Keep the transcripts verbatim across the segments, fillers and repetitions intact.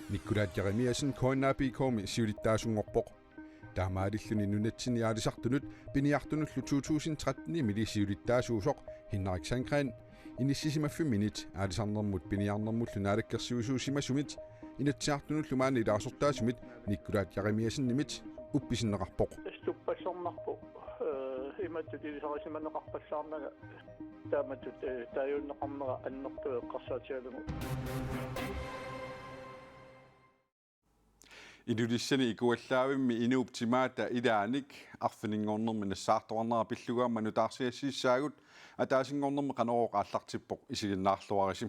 Nikolaj Jeremiassen K N A P K-mi siulittaasunngorpoq. Taamaalilluni nunatsinni aalisartunut piniartunullu to tusind tretten-imili siulittaasuusoq Henrik Sandgreen inissisimaffimmit aalisarnermut piniarnermullu naalakkersuisuusimasumit Inatsisartunullu maani ilaasortaasumit Nikolaj Jeremiassenimit uppisinneqarpoq. Stuppassornarpoq, eh, imatut ilisarisimaneqarpallaarnanga taamatut, eh, taaguunneqarnera annertooq eqqarsaatigalugu. Ilulissani ikuallaavimmi inuup timaata ilaanik arfininngornermi nassaartoqarnera pillugu aamma nutaarsiassiissaagut, ataasinngornermi Qanorooq aallartippoq, isiginnaarluarisi.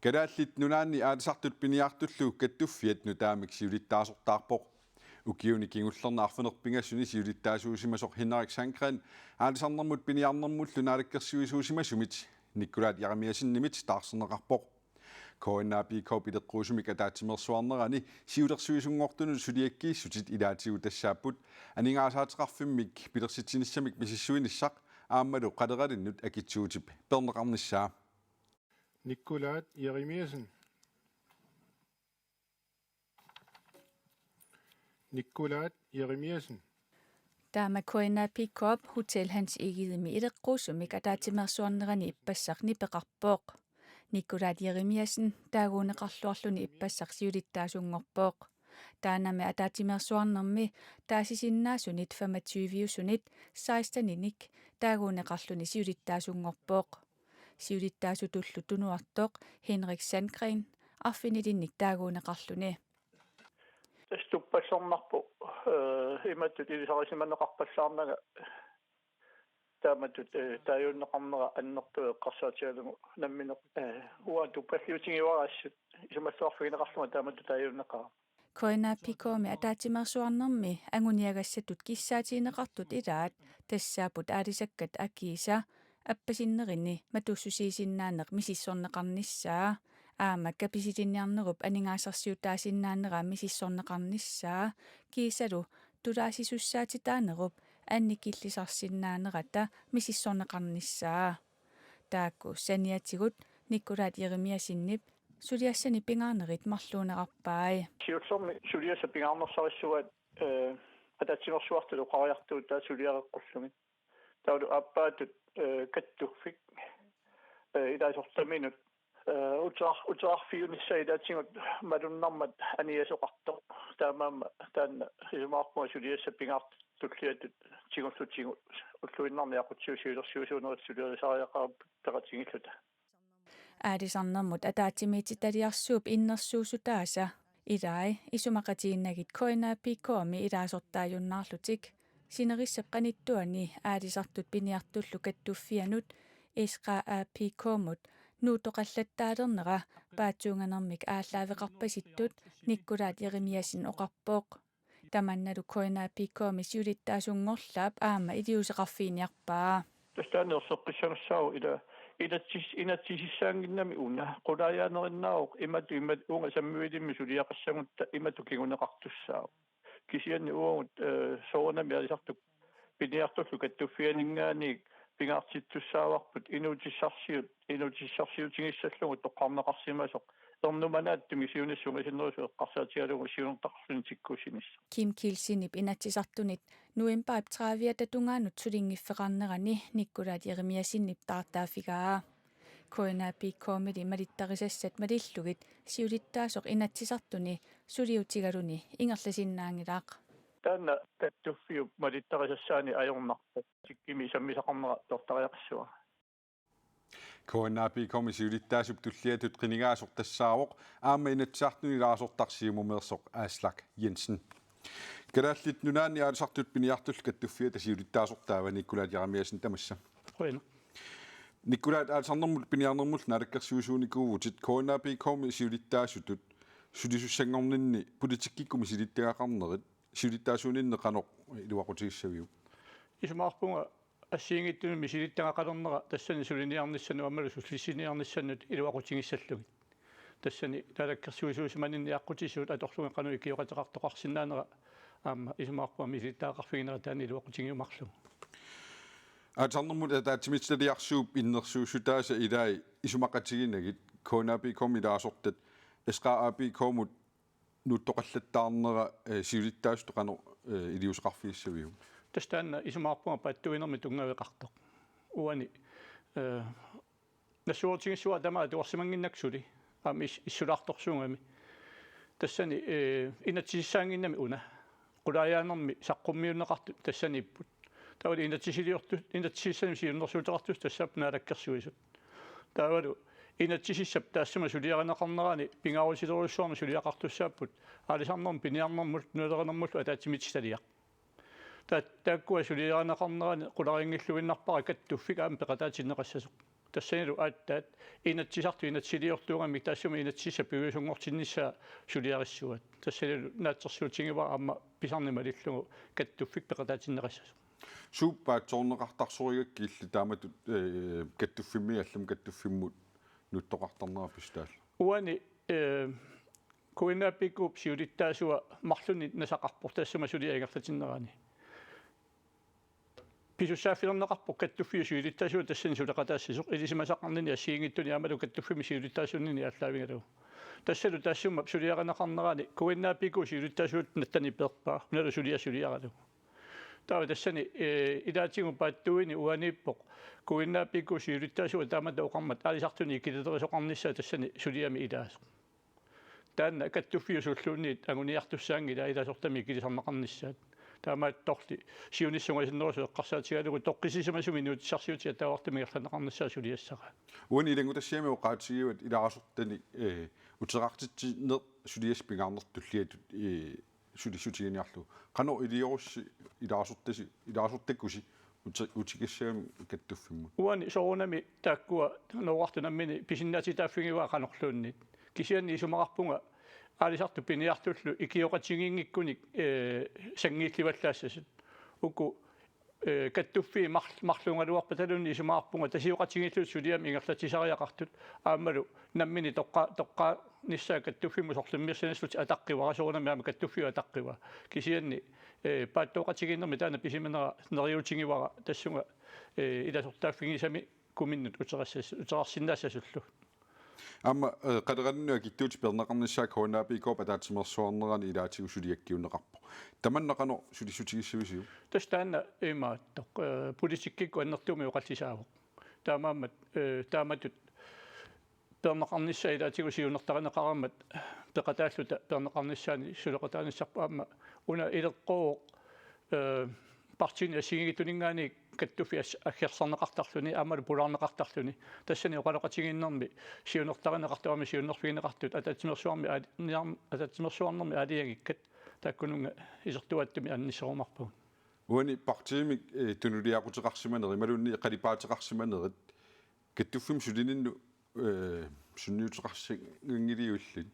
Kalaallit Nunaanni aalisartut piniartullu kattuffiat nutaamik siulittaasortaarpoq. Ukiuni kingullerni arfineq-pingasuni siulittaasuusimasoq Henrik Sandgreen aalisarnermut piniarnermullu naalakkersuisuusimasumit Nikolaj Jeremiassenimit taarserneqarpoq. K N A P K-p ileqquusumik ataatsimeersuarnerani siulersuisunngortunut suliakkiissutit ilaatigut tassaapput aningaasaateqarfimmik pilersitsinissamik misissuinissaq aammalu qaleralinnut akitsuutip peerneqarnissaa. Nikolaj Jeremiassen. Nikolaj Jeremiassen. Taama K N A P K-p Hotel Hans Egedemi ileqquusumik ataatsimeersuarnerani ippassaq nipeqarpoq. Nikolaj Jeremiassen taaguunneqarluarluni ippassaq siulittaasunngorpoq. Taannami ataatsimeersuarnermi taasisinnaasunit femogtyve-usunit seksten-inik taaguunneqarluni siulittaasunngorpoq. Siulittaasutullu tunuartoq Henrik Sandgreen arfinilinnik taaguunneqarluni. Stuppassornarpoq, eh, imatut ilisarisimaneqarpallaarnanga taamatut, eh, taaguunneqarnera annertooq eqqarsaatigalugu nammineq, eh, uanga tuppalliutigivara assut isumalluarfigineqarlunga taamatut taaguunneqaaq. K N A P K-mi ataatsimeersuarnermi anguniagassatut kissaatigineqartut ilaat tassaapput aalisakkat akiisa appasinnerini matuussusiisinnaaneq misissorneqarnissaa, aamma kapisilinniarnerup aningaasarsiutaasinnaanera misissorneqarnissaa, kiisalu tulaasisussaatitaanerup annikillisarsinnaanerata misissorneqarnissaa. Taakku saniatigut Nikolaj Jeremiassenip suliassani pingaarnerit marluunerarpai. Siullermik suliassat pingaarnersarissuaat, eh, ataatsimeersuartut oqariartuutaat suliareqqullugit. Taavalu aappaatut, eh, kattuffik, eh, ilaasortaminut, eh, uterar-, uterarfiunissaq ilaatigut malunnarmat aniasoqartoq. Taamaammat taanna isumaqarpunga suliassat pingaartut tulliatut tigullutigu ulluinnarni aqutsigu siulersuisuunerit suliarisariaqarput peqatigiilluta. Aalisarnermut ataatsimiititaliarsuup innersuussutaasa ilai isumaqatigiinnagit K N A P K-mi ilaasortaajunnaarlutik sinerissap qanittuani aalisartut piniartullu kattuffianut S K A P K-mut nuuttoqallattaalernera paatsuunganermik aallaaveqarpasittut Nikolaj Jeremiassen oqarpoq. Tamannalu K N A P K-mi siulittaasunngorlaap aamma iliuuseqarfiginiarpaa. Tassa taanna erseqqissagassaavoq ila inatsis-, inatsisissaannginnami una. Qulaajaanerunnaavoq imatut imatut uunga sammivilimmi suliaqassagutta imatut kinguneqartussaavoq. Kisianni uagut, eh, soorunami aalisartut piniartullu kattuffianinngaanniit pingaartittussaavarput inuutissarsiut, inuutissarsiutigissallugu toqqarneqarsimasoq. Ernumanaatsumik siunissaq sungiusinerusut eqqarsaatigalugu siunertaqarluni tikkuussinissaq. Kim Kielsenip Inatsisartunit novembarip trediviata tungaanut sulinngiffeqarnerani Nikolaj Jeremiassenip taartaaffigaa. K N A P K-mili malittarisassat malillugit siulittaasoq Inatsisartuni suliutigaluni ingerlasinnaanngilaq. Taanna kattuffiup malittarisassaani ajornarpoq. Tikkimi sammisaqarnera tortariaqassavara. K N A P K-mi siulittaasup tulliatut qinigaasoq tassaavoq aamma Inatsisartuni ilaasortaq Siumumeersoq Aslak Jensen. Kalaallit Nunaanni aalisartut piniartullu kattuffiata siulittaasortaava Nikolaj Jeremiassen, tamassa. Qujanaq. Nikolaj, aalisarnermut piniarnermullu naalakkersuisuunikuuvutit, K N A P K-mi siulittaasutut sulisussanngorninni politikkikkut misilittagaqarnerit siulittaasuuninni qanoq iluaqutigissaviuk? Isumaqarpunga assigiinngitsunut misilittagaqalernera tassani suliniarnissannut aammalu sullissiniarnissannut iluaqutigissallugit. Tassani naalakkersuisuusimaninni aqqutissiuut atorlugit qanoq ikioqateqartoqarsinnaanera aamma isumaqarpunga misilittagaqarfiginera taanna iluaqutigiumaarlugu. Aalisarnermut ataatsimiititaliarsuup innersuussutaasa ilai isumaqatiginagit K N A P K-mi ilaasortat S K A P K-mut nuuttoqallattaarnera, eh, siulittaasutut qanoq, eh, iliuuseqarfigissaviuk? Tassa taanna isumaqarpunga paatsuuinermik tunngaveqartoq. Uani, eh, nassuerutigissuara tamaat atuarsimannginnakku suli. Aamma is-, issulaartorsuugami. Tassani, eh, inatsisissaannginnami una. Qulaajaannermi saqqummiunneqartut tassaniipput. Taavalu inatsisiliortut, inatsisissanik siunnersuuteqartut tassaapput Naalakkersuisut. Taavalu inatsisissap taassuma suliarineqarnerani pingaarutilerujussuarmik suliaqartussaapput aalisarnermut, piniarnermut, nunalerinermullu ataatsimiititaliaq. Ta-, taakkua suliarineqarnerani qularinngilluinnarpara kattuffik aamma peqataatinneqassasoq. Tassanilu aatsaat inatsisartut inatsisiliortuugamik taassuma inatsisissap piviusunngortinnissaa suliarissuat. Tassanilu naatsorsuutigivara aamma pisarneq malillugu kattuffik peqataatinneqassasoq. Suut paatsoorneqartarsorigakku illit taamatut, eh, kattuffimmi allamut kattuffimmut nuuttoqartarnera pissutaallu? Uani, eh, K N A P K-p siulittaasua marlunnik nasaqarpoq taassuma suliap ingerlatinnerani. Pisussaaffilerneqarpoq kattuffiup siulittaasua tassani suleqataassasoq ilisimasaqarnini assigiinngitsuni aammalu kattuffimmik siulittaasuunnini aallaavigalugu. Tassalu taassuma suliarineqarnerani K N A P K-p siulittaasuata nattanik peerpaa, unalu suliaq suliaralugu. Taava tassani, eh, ilaatigut paatsuuineq uaniippoq K N A P K-p siulittaasua taamatut oqarmat aalisartunik ikililerisoqarnissaa tassani suliami ilaasoq. Taanna kattuffiup suulluunniit anguniartussaanngilaq ilaasortamik ikilisarneqarnissaat. Taamaattorli siunissaq ungasinnerusoq eqqarsaatigalugu toqqissisimasumik inuutissarsiutit ataavartumik ingerlanneqarnissaat suliassaraat. Uani ilanngutassiami oqaatigivat ilaasortanik, eh, uterartitsineq suliassaq pingaarnertut tulliatut, eh, sulissutiginiarlugu. Qanoq iliorussi ilaasortasi, ilaasortakkusi uti-, utigassagami kattuffimmut? Uani soorunami taakkua nooqqartut nammineq pisinnaatitaaffigivaa qanorluunniit. Kisianni isumaqarpunga aalisartut piniartullu ikioqatigiinngikkunik, eh, sanngiillivallaassasut. Uku, eh, kattuffiit mar-, marluugaluarpataluunniit isumaqarpunga tasioqatigiillutik suliami ingerlatsisariaqartut aammalu nammineq toqqa-, toqqaanissaat kattuffimmut sorlimmiissanerlutik ataqqivara, soorunami aamma kattuffiup ataqqivaa. Kisianni, eh, paatsooqatigiinnermi taanna pisimanera neriuutigivara tassunga, eh, ilasortaaffigisamikkuminnut uterissas-, utersinnaassasullu. Aamma, eh, qaleralinnik akitsuutit peerneqarnissaat K N A P K-p ataatsimeersuarnerani ilaatigut suliakkiunneqarpoq. Tamanna qanoq sulissutigissavisiuk? Tassa taanna imaattoq, eh, politikkikkut annertuumik oqallisaavoq. Taamaammat, eh, taamatut peerneqarnissaa ilaatigut siunertarineqareermat peqataalluta peerneqarnissaannik suleqataanissarput aamma una ileqqooq, eh, partiini assigiinngitsuninngaanniit kattuffiup as-, aggersarneqartarluni aammalu pulaarneqartarluni. Tassani oqaloqatigiinnermi siunertarineqartut aamma siunnerfigineqartut ataatsimeersuarmi aali-, niarn-, ataatsimeersuarnermi aalajangikkat taakkununnga isertuaatsumik aannisserumaarpagut. Uani partiimik, eh, tunuliaquteqarsimanerit imaluunniit qalipaateqarsimanerit kattuffimmut sulininnut, eh, sunniuteqarsinngiliuk illit?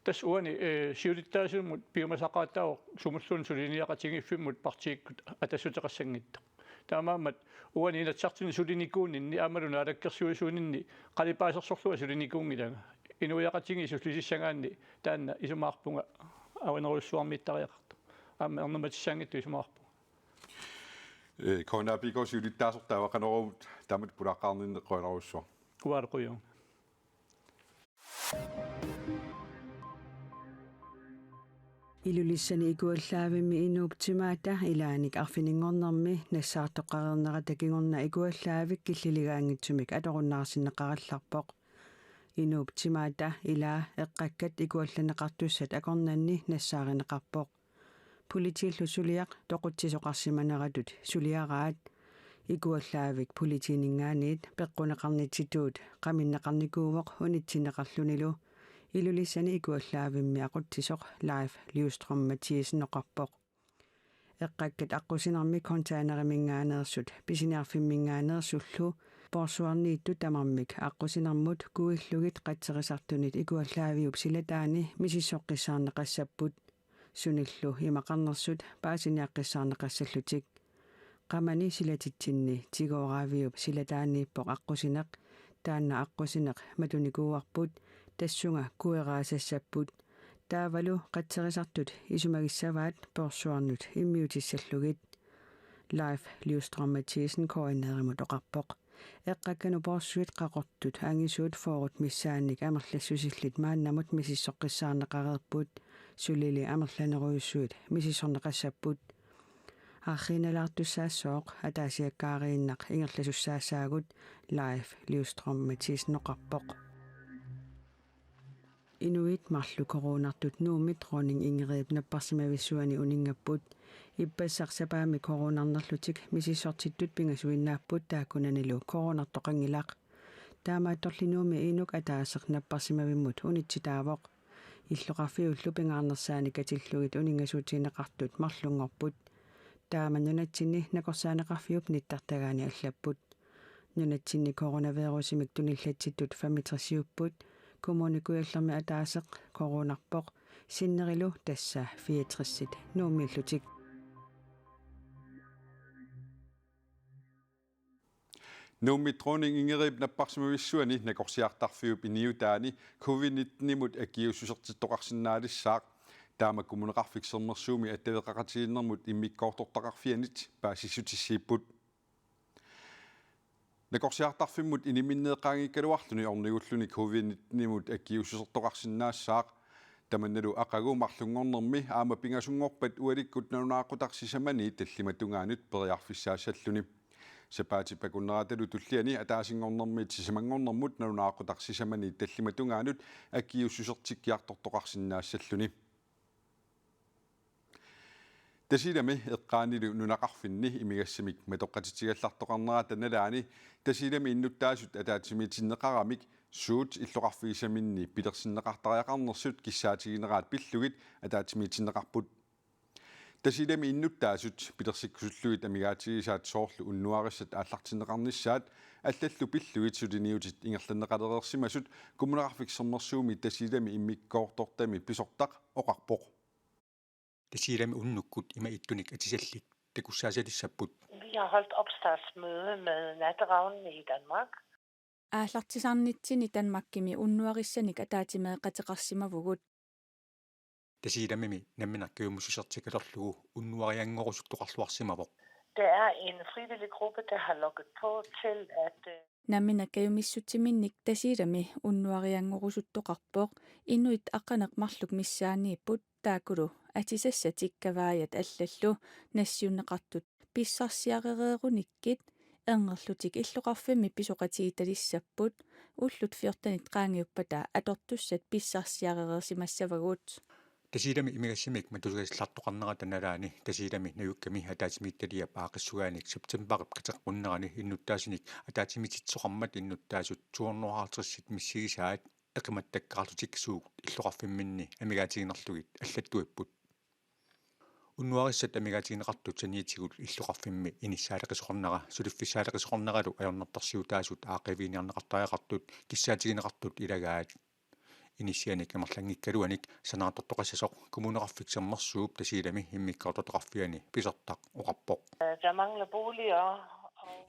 Tassa uani, eh, siulittaasuumut piumasaqaataavoq sumulluunniit suliniaqatigiiffimmut partiikkut atassuteqassanngitsoq. Taamaammat uani Inatsisartuni sulinikuuninni aammalu naalakkersuisuuninni qalipaasersorlunga sulinikuunngilanga. Inuiaqatigiit sullisissagaanni taanna isumaqarpunga avanerujussuarmiittariaqartoq. Aamma ernumatissaanngitsoq isumaqarpunga. Eh, K N A P K-p siulittaasortaava Qanorooq taamatut pulaaqqaarninni qujanarujussuaq. Uaarquju. Ilulissani ikuallaavimmi inuup timaata ilaanik arfininngornermi nassaartoqareernerata kingorna ikuallaavik killiligaanngitsumik atorunnaarsinneqarallarpoq. Inuup timaata ilaa eqqakkat ikuallanneqartussat akornanni nassaarineqarpoq. Politiillu suliaq toqutsisoqarsimaneratut suliaraat. Ikuallaavik politiininngaanniit peqquneqarnitsitut qaminneqarnikuuvoq unitsinneqarlunilu. Ilulissani ikuallaavimmi aqutsisoq Leif Livstrøm Mathiassen oqarpoq. Eqqakkat aqqusinermi containeriminngaanneersut pisiniarfimminngaanneersullu poorsuarniittut tamarmik aqqusinermut kuillugit qatserisartunit ikuallaaviup silataani misissoqqissaarneqassapput. Sunillu imaqarnersut paasiniaqqissaarneqassallutik. Qamani silatitsinni Tigooraviup silataaniippoq aqqusineq. Taanna aqqusineq matunikuuarput tassunga kueraasassapput. Taavalu qatserisartut isumagissavaat poorsuarnut immiutissallugit. Leif Livstrøm Mathiassen K N R-imut oqarpoq. Eqqakkanut poorsuit qaqortut angisuut fyrret missaannik amerlassusillit maannamut misissoqqissaarneqareerput, sulili amerlanerujussuit misissorneqassapput. Arriinalaartussaassooq ataasiakkaariinnaq ingerlasussaassaagut, Leif Livstrøm Mathisen oqarpoq. Inuit marluk coronartut Nuummi Dronning Ingridip napparsimavissuani uninngapput. Ippassaq sapaammi coronarnerlutik misissortittut pingasuinnaapput, taakkunanilu coronartoqanngilaq. Taamaattorli Nuummi inuk ataaseq napparsimavimmut unitsitaavoq. Illoqarfiullu pingaarnersaannik katillugit uninngasuutigineqartut marlunngorput. Taama nunatsinni nakorsaaneqarfiup nittartagaani allapput. Nunatsinni coronavirusimik tunillatsittut femogtresiupput, Kommune Kujallermi ataaseq coronarpoq, sinnerilu tassa fireogtresit Nuummiillutik. Nuummi Dronning Ingridip napparsimavissuani nakorsiartarfiup iniutaani covid nitten-imut akiuussusertittoqarsinnaalissaaq. Taama Kommuneqarfik Sermersuumi attaveqaqatigiinnermut immikkoortortaqarfianit paasissutissiipput. Nakorsiartarfimmut iniminneeqqaanngikkaluarluni ornigulluni covid nitten-imut akiuussusertoqarsinnaassaaq. Tamannalu aqagu marlunngornermi aamma pingasunngorpat ualikkut nalunaaqutaq sisamani tallimat tungaanut periarfissaassalluni. Sapaatip akunneratalu tulliani ataasinngornermiit sisamanngornermut nalunaaqutaq sisamani tallimat tungaanut akiuussusertikkiartortoqarsinnaassalluni. Tasiilami eqqaanilu nunaqarfinni imigassamik matoqqatitsigallartoqarnerata nalaani Tasiilami innuttaasut ataatsimiitinneqaramik suut illoqarfigisaminni pilersinneqartariaqarnersut kissaatigineraat pillugit ataatsimiitinneqarput. Tasiilami innuttaasut pilersikkusullugit amigaatigisaat soorlu unnuarissat aallartinneqarnissaat allallu pillugit suliniutit ingerlanneqalereersimasut Kommuneqarfik Sermersuumi Tasiilami immikkoortortami pisortaq oqarpoq. Tasiilami unnukkut ima ittunik atisallit takussaasalissapput. Vi har holdt opstartsmøde med Natteravnene i Danmark. Aallartisarnitsinni Danmarkimi unnuarissanik ataatsimeeqateqarsimavugut. Tasiilamimi nammineq kajumissusertik atorlugu unnuarianngorusuttoqarluarsimavoq. Det er en frivillig gruppe, der har logget på til at, øh, Nammineq kajumissutsiminnik Tasiilami unnuarianngorusuttoqarpoq, inuit aqqaneq-marluk missaanniipput, taakkulu atisassatik kavaajat allallu nassiunneqartut pissarsiarereerunikkit, erngerlutik illoqarfimmi pisoqatigiittalissapput, ullut fjortenit qaangiuppata atortussat pissarsiarereersimassavagut. Tasiilami imigassamik matoqqatitsigallartoqarnerata nalaani Tasiilami najukkami ataatsimiititaliap aaqqissugaanik septembarip kateqqunnerani innuttaasunik ataatsimiititsisoqarmat innuttaasut to hundrede og halvtreds missigisaat eqimattakkaarlutik suut illoqarfimminni amigaatiginerlugit allattuipput. Unnuarissat amigaatigineqartut saniatigut illoqarfimmi inissaaleqisoqarnera suliffissaaleqisoqarneralu ajornartorsiutaasut aaqqiiviginiarneqartariaqartut kissaatigineqartut ilagaat. Inissianik amerlanngikkaluanik sanaartortoqassasoq Kommuneqarfik Sermersuup Tasiilami immikkoortortaqarfiani pisortaq oqarpoq. Der mangler boliger.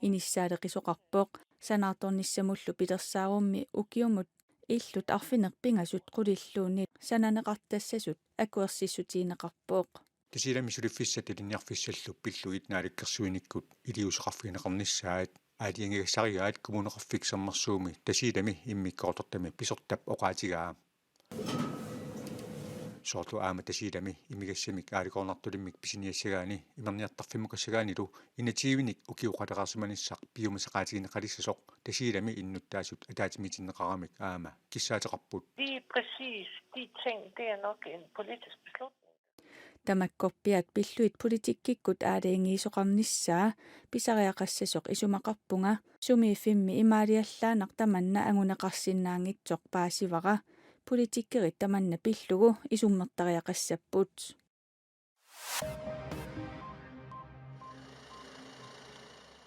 Inissaaleqisoqarpoq, sanaartornissamullu pilersaarummi ukiumut illut arfineq-pingasut qulilluunniit sananeqartassasut akuersissutigineqarpoq. Tasiilami suliffissat ilinniarfissallu pillugit naalakkersuinikkut iliuuseqarfigineqarnissaat aalajangigassarigaat Kommuneqarfik Sermersuumi Tasiilami immikkoortortami pisortap oqaatigaa. Soorlu aamma Tasiilami imigassamik aalakoornartulimmik pisiniassagaanni imerniartarfimmukassagaannilu initiivinik ukioqalereersimanissaq piumasaqaatigineqalissasoq Tasiilami innuttaasut ataatsimiitinneqaramik aamma kissaateqarput. Lige præcis de ting, det er nok en politisk beslutning. Tamakkorpiaat pillugit politikkikkut aalajangiisoqarnissaa pisariaqassasoq isumaqarpunga, sumiiffimmi imaaliallaannaq tamanna anguneqarsinnaanngitsoq paasivara, politikerit tamanna pillugu isummertariaqassapput.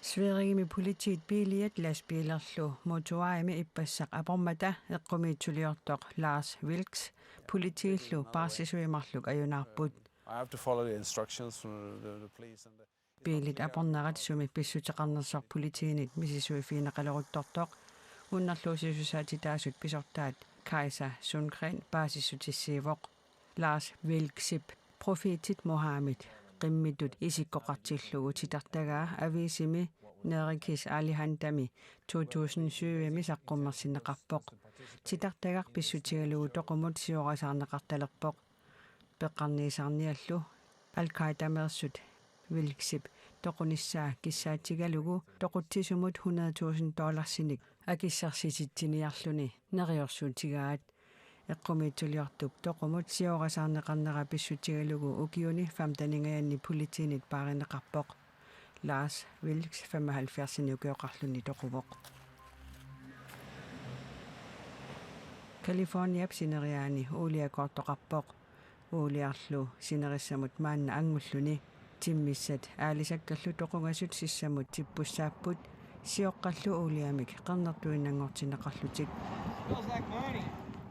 Sverigemi politiit biiliat lastbiilerlu motorvejimi ippassaq apormata eqqumiitsuliortoq Lars Vilks politiillu paarsisuit marluk ajunaarput. I have to follow the instructions from the, the police and the... Biilit apornerat sumi pissuteqarnersoq politiinit misissuiffigineqaleruttortoq unnerluussisussaatitaasut pisortaat Kajsa Sundgren paasissutissiivoq. Lars Vilksip Profeetit Muhammedit qimmitut isikkoqartillugu titartagaa aviisimi Nerikis Alihandami to tusind syvimi saqqummersinneqarpoq. Titartagaq pissutigalugu toqumut siorasaarneqartalerpoq. Peqqarniisarniallu Al-Qaedameersut Wilksip toqunissaa kissaatigalugu toqutsisumut hundrede tusind dollarsinik akissarsisitsiniarluni neriorsuutigaat. Eqqumiitsuliortup toqumut siorasaarneqarnera pissutigalugu ukiuni femteningajanni politiinit paarineqarpoq. Lars Wilks femoghalvfjerdsini ukioqarluni toquvoq. Californiap sineriaani uuliakoortoqarpoq. Uuliarlu sinerissamut maanna angulluni. Timmissat aalisakkallu toqungasut sissamut tippussaapput, sioqqallu uuliamik qernertuinnanngortinneqarlutik.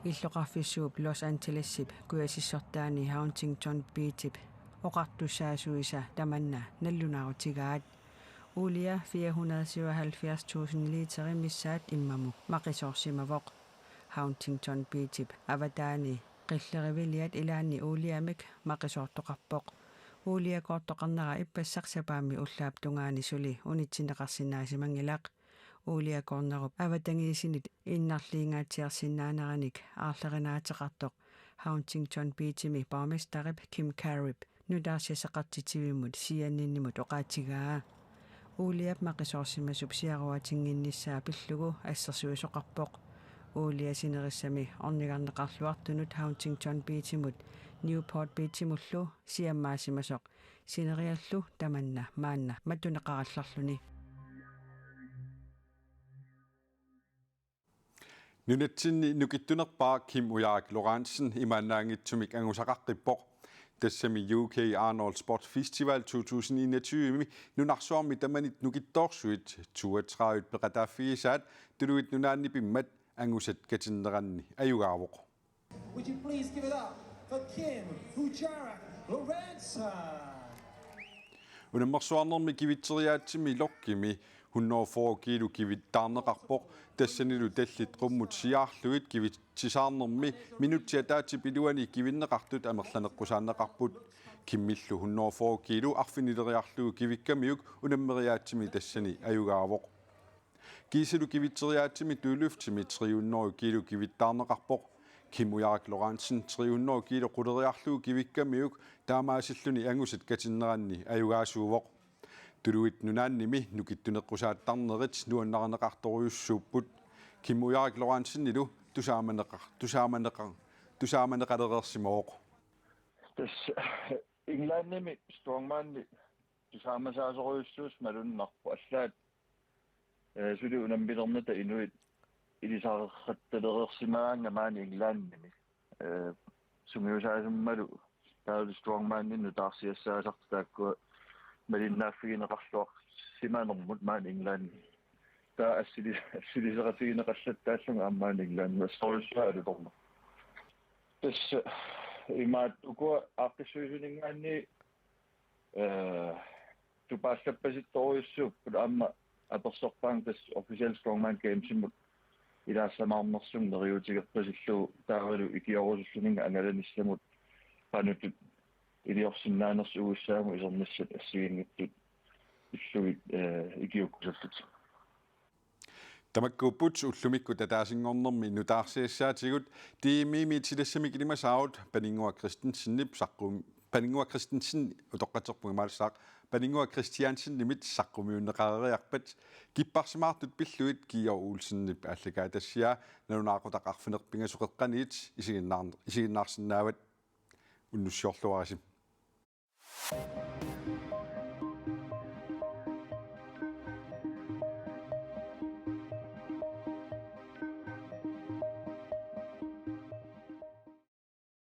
Illoqarfissuup Los Angelesip kujasissortaani Huntington Beachip oqartussaasuisa tamanna nallunaarutigaat. Uulia fire hundrede syvoghalvfjerds tusind literit missaat immamut maqisoorsimavoq. Huntington Beachip avataani qilleriviliat ilaanni uuliamik maqisoortoqarpoq. Uuliakoortoqarnera ippassaq sapaammi ullaap tungaani suli unitsinneqarsinnaasimanngilaq. Uuliakoornerup avatangiisinit innarliingaatsiarsinnaaneranik aarlerinaateqartoq Huntington Beachimi borgmesterip Kim Careyp nutaarsiassaqartitsivimmut C N N-imut oqaatigaa. Uuliap maqisoorsimasup siaruatinnginnissaa pillugu assersuisoqarpoq. Uulia sinerissami ornigarneqarluartunut Huntington Beachimut Newport Beachimullu siammaasimasoq sineriallu tamanna maanna matuneqarallarluni. Nunatsinni nukittunerpaa Kim Ujarak Lorentzen imaannaanngitsumik angusaqaqqippoq. Tassami U K Arnold Sports Festival to tusind enogtyve-mi nunarsuarmi tamanit nukittoorsuit toogtredive peqataaffigisaat Tuluit Nunaanni pimmat angusat katinneranni ajugaavoq. Would you please give it up for Kim Ujarak Lorentzen? Unammersuarnermi kivitseriaatsimi Lokkimi hundrede og fyrre kilo kivittaarneqarpoq, tassanilu tallit qummut siaarlugit kivitsisaarnermi minutsit ataatsip iluani kivinneqartut amerlaneqqusaanneqarput. Kimmillu hundrede og fyrre kilo arfinileriarlugu kivikkamiuk unammeriaatsimi tassani ajugaavoq. Kiisalu kivitseriaatsimi dødløftimi tre hundrede kilo kivittaarneqarpoq. Kim Ujarak Lorentzen tre hundrede kilo quleriarlugu kivikkamiuk taamaasilluni angusat katinneranni ajugaasuuvoq. Tuluit Nunaannimi nukittuneqqusaattarnerit nuannarineqartorujussuupput. Kim Ujarak Lorentzenilu tusaamaneqa-, tusaamaneqa-, tusaamaneqalereersimavoq. Tassa Englandimi strongmani tusaamasaasorujussuusoq malunnarpoq allaat. Eh, suli unammilernata inuit ilisarerrattalereersimaannga maani Englandimi. Eh, sungiusaasummalu taavalu strongmaninik nutaarsiassaasartut taakkua malinnaaffigineqarluarsimanermut maani Englandimi. Taava assili-, assiliseqatigineqallattaallunga aamma maani Englandimi assorujussuaq alutorneq. Tassa imaattoq ukua aaqqissuisuninngaanniit eh, tupaallappasittorujussuupput aamma apersorpaanga tassa Official Strongman Gamesimut ilaassamaarnersunga neriuutigeqqisillugu taavalu ikiorusulluninnga angalanissamut qanortut iliorsinnaanersoq uissaamut isernissat assigiinngitsut illugit, eh, ikiukkusullutik. Tamakkuupput ullumikkut ataasinngornermi nutaarsiassaatigut D M I-miit silassamik ilimasaarut Paninnguaq Christensenip saqqum-, Paninnguaq Christensen utoqqatserpunga maalissaaq, Paninnguaq Christiansenimit saqqumiunneqareeriarpat kipparsimaartut pillugit Kiia Olsenip aallakaatitassiaa nalunaaqutaq arfineq-pingasoq qeqqaniit isiginnaar-, isiginnaarsinnaavat. Unnussiorluarisi.